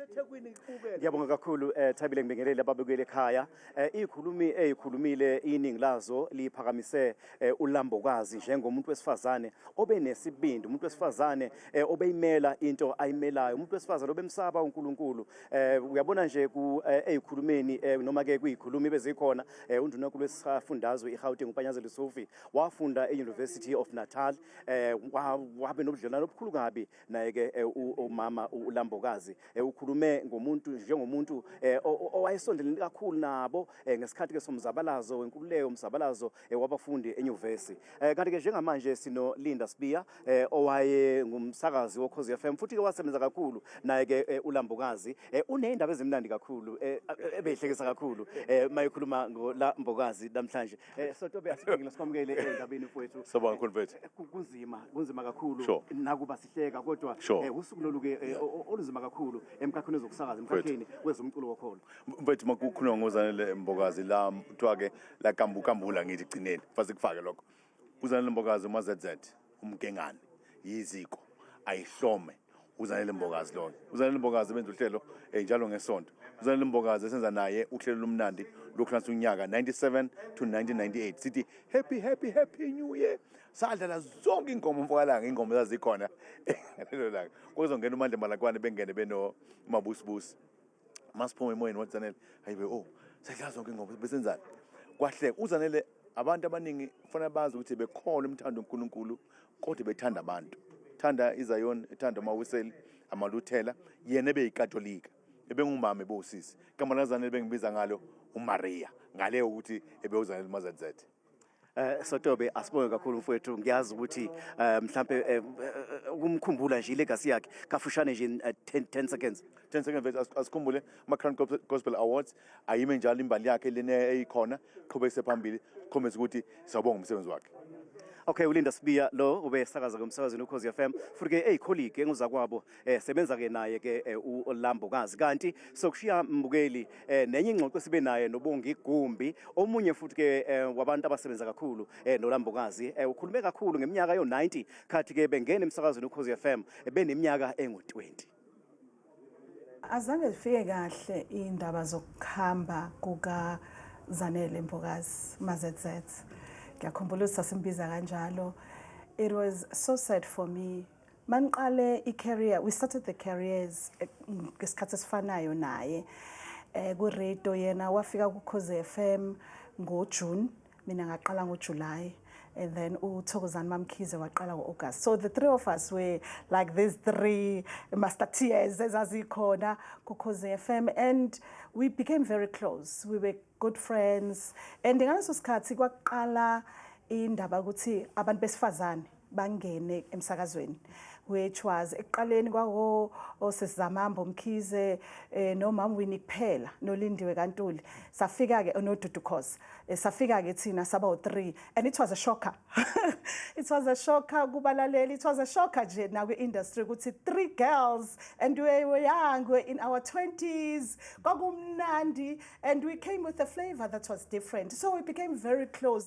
NgiseThekwini ngikubukele. Ngiyabonga kakhulu, Thabile, ngibingelele ababukeli ekhaya. Izikhulumi ezikhulumile, iningi lazo liphakamise uLambokazi njengomuntu wesifazane obenesibindi, umuntu wesifazane obeyimela into ayimelayo, umuntu wesifazane obemsaba uNkulunkulu. Uyabona nje ku ezikhulumeni noma ke kuyikhulumi bezikhona, undunankulu wesifundazwe iGauteng uPanyaza Lesufi wafunda e-University of Natal, wabe nobudlelwano obukhulu kabi naye ke umama uLambokazi. Ukhulume ngomuntu njengomuntu owayesondelene kakhulu nabo ngesikhathi ke somzabalazo wenkululeko, umzabalazo wabafundi enyuvesi. Kanti ke njengamanje sino Linda Sibiya, owaye ngumsakazi woKhozi FM futhi ke wasebenza kakhulu naye ke uLambokazi. Unezindaba ezimnandi kakhulu ebehlekisa kakhulu mayekhuluma ngoLambokazi namhlanje. Sotobe, asibhekile, sikwamukele endabeni, mfowethu. Sawubona kakhulu, mfethu. Kunzima, kunzima kakhulu. Nakuba sihleka kodwa usuku lolu ke olunzima kakhulu emkhakheni wezokusakaza, emkhakheni wezomculo wokholo. Mfethu, makukhulunywa ngoZanele Mbokazi la, kuthiwa ke la kambukambula, ngithi gcineni fase kufake lokho. UZanele Mbokazi, uma ZZ umgengane yiziko ayihlome uZanele Mbokazi lona. UZanele Mbokazi benza uhlelo njalo ngesonto. UZanele Mbokazi esenza naye uhlelo lomnandi lokuhlanganisa unyaka 97 to 1998, sithi happy happy happy new year. Sadlala zonke ingoma, mfokalanga, ingoma zazikhona ngalelo langa. Kuzongena uMandla Malakwane, bengene beno Mabusibusi. Masiphuma emoyeni wathi, "Zanele, hayibe, oh, sadlala zonke ingoma, besenzani?" Kwahleka uZanele. Abantu abaningi kufanele bazi ukuthi bekholwa imthando uNkulunkulu, kodwa bethanda abantu, thanda iZion, ethanda amaWiseli, amaLuthela. Yena ebeyikatolika, ebengumama, ebewusisi. Igama laZanele bengibiza ngalo uMaria, ngale ukuthi ebewuZanele maZZ. Sotobe, asibonge kakhulu, mfowethu. Ngiyazi ukuthi mhlambe ukumkhumbula nje, ilegacy yakhe kafushane nje in 10 seconds. 10 seconds, mfethu. Asikhumbule ama-Crown Gospel Awards ayime njalo, imbali yakhe lena eyikhona qhubekise phambili, khombisa ukuthi siyabonga umsebenzi wakhe. Okay, uLinda Sibiya lo ubesakaza kumsakazweni uKhozi FM futhi ke eyicolleague enguzakwabo, sebenza ke naye ke uLambokazi. Kanti sokushiya, mbukeli, nenye ingxoxo sibe naye noBongi Gumbi, omunye futhi ke wabantu abasebenza kakhulu noLambokazi. Ukhulume kakhulu ngeminyaka yo90 khathi ke bengena emsakazweni uKhozi FM beneminyaka engu20. Azange zifike kahle indaba zokuhamba kuka Zanele Mbokazi, MaZZ. Ngiyakhumbula ukuthi sasimbiza kanjalo. It was so sad for me. Maniqale i-career, we started the careers ngesikhathi esifanayo naye. Ku radio yena wafika ku Khozi FM ngoJune, mina ngaqala ngoJuly, and then uThokozani Mamkhize waqala ngo-August. So the three of us were like these three musketeers ezazikhona kuKhozi FM, and we became very close. We were good friends, and ngaleso sikhathi kwaqala indaba ukuthi abantu besifazane bangene emsakazweni, which was ekuqaleni kwako osesizamambo Mkhize nomama Winnie kuphela noLindiwe kaNtuli. Safika ke noDudu Khoza. Safika ke thina saba u3, and it was a shocker, it was a shocker kubalaleli, it was a shocker nje na kwi-industry ukuthi three girls, and we were young, we were in our 20s. Kwakumnandi, and we came with a flavor that was different, so we became very close.